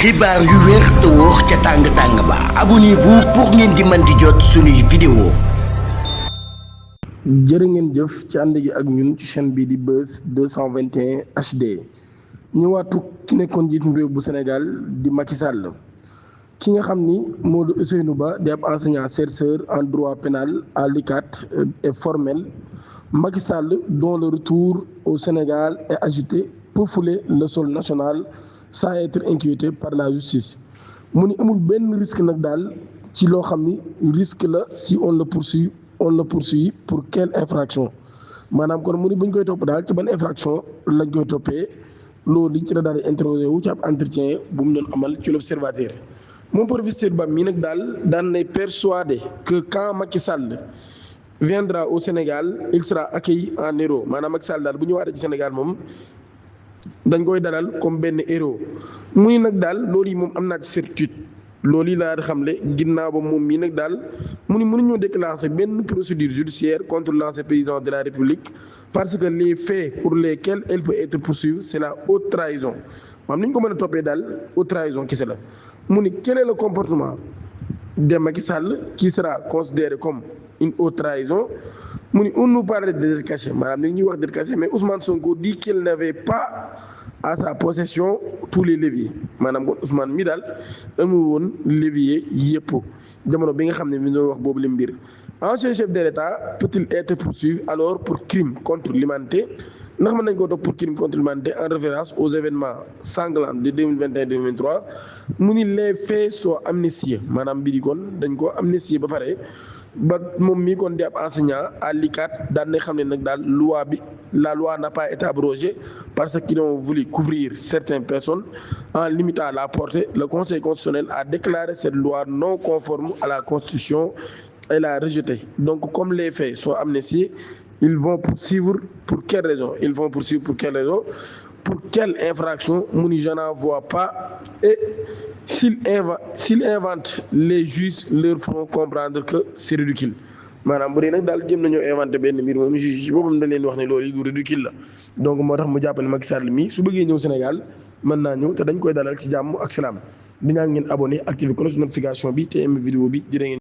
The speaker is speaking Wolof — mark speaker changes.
Speaker 1: xibaar yu wér te wóor ca tàng ba abonnez-vous pour ngeen di mën di jot suñuy vidéo.
Speaker 2: jërë ngeen jëf ci ànd gi ak ñun ci chaîne bi di Buzz 221 HD ñëwaatu ki nekkoon njiitum réew bu Sénégal di Macky Sall ki nga xam ni moo di Ousseynou Ba di ab enseignant chercheur en droit pénal à l'UCAD et formel. Macky Sall, dont le retour au Sénégal est agité, peut fouler le sol national sans être inquiété par la justice. mu ni amul benn risque nag daal ci loo xam ni risque la si on le poursuit pour quelle infraction maanaam kon mu ni buñ koy topp daal ci ban infraction lañ koy toppee loolu li ci la daal di interrogé wu ci ab entretien bu mu doon amal ci l'Observateur. moom professeur Ba mii nag daal daan nay persuadé que quand Macky Sall viendra au Sénégal il sera accueilli en héros maanaam Macky Sall daal bu ñëwaatee ci Sénégal moom dañ koy dalal comme benn héros mu ni nag daal loolu yi moom am naa ci certitude loolu yi laa di xamle ginnaaw ba moom mii nag daal mu ni mënuñoo déclencher benn procédure judiciaire contre l'ancien président de la République parce que les faits pour lesquels elle peut être poursuivie c'est la haute trahison maanaam ni ñu ko mën a toppee daal haute trahison kese la mu ni quel est le comportement de Macky Sall qui sera considéré comme une haute trahison. mu ni on nous parle de dette cachée maanaam ni ñuy wax dette cachée mais Ousmane Sonko dit qu'il n'avait pas à sa possession tous les leviers maanaam kon Ousmane mi daal amul woon levier yëpp jamono bi nga xam ne mi doon wax boobu la mbir. ancien chef de l'État peut-il être poursuivi alors pour crime contre l'humanité ndax mën nañ koo topp pour crime contre l'humanité en référence aux événements sanglants de 2021-2023 mu ni les faits sont amnistiés maanaam mbir yi kon dañ ko amnistier ba pare. ba moom mii kon di ab enseignant à l'UCAD daan na xam ne nag daal la loi n'a pas été abrogée parce qu'ils ont voulu couvrir certaines personnes en limitant la portée. Le Conseil constitutionnel a déclaré cette loi non conforme à la Constitution et l'a rejetée. Donc comme les faits sont amnistiés, ils vont poursuivre pour quelle raison? Pour quelle infraction? mu ni je n'en vois pas. Et s'ils inventent, les juges leur feront comprendre que c'est ridicule maanaam bu dee nag daal jëm nañoo inventé benn mbir moom juge ci boppam dañ leen wax ne loolu yi du ridicule la donc moo tax mu jàppale Macky Sall mi su bëggee ñëw Sénégal mën naa ñëw te dañ koy dalal ci jàmm ak salaam di ñaan ngeen abonné activé cloche notification bi te aimé vidéo bi jërë ngeen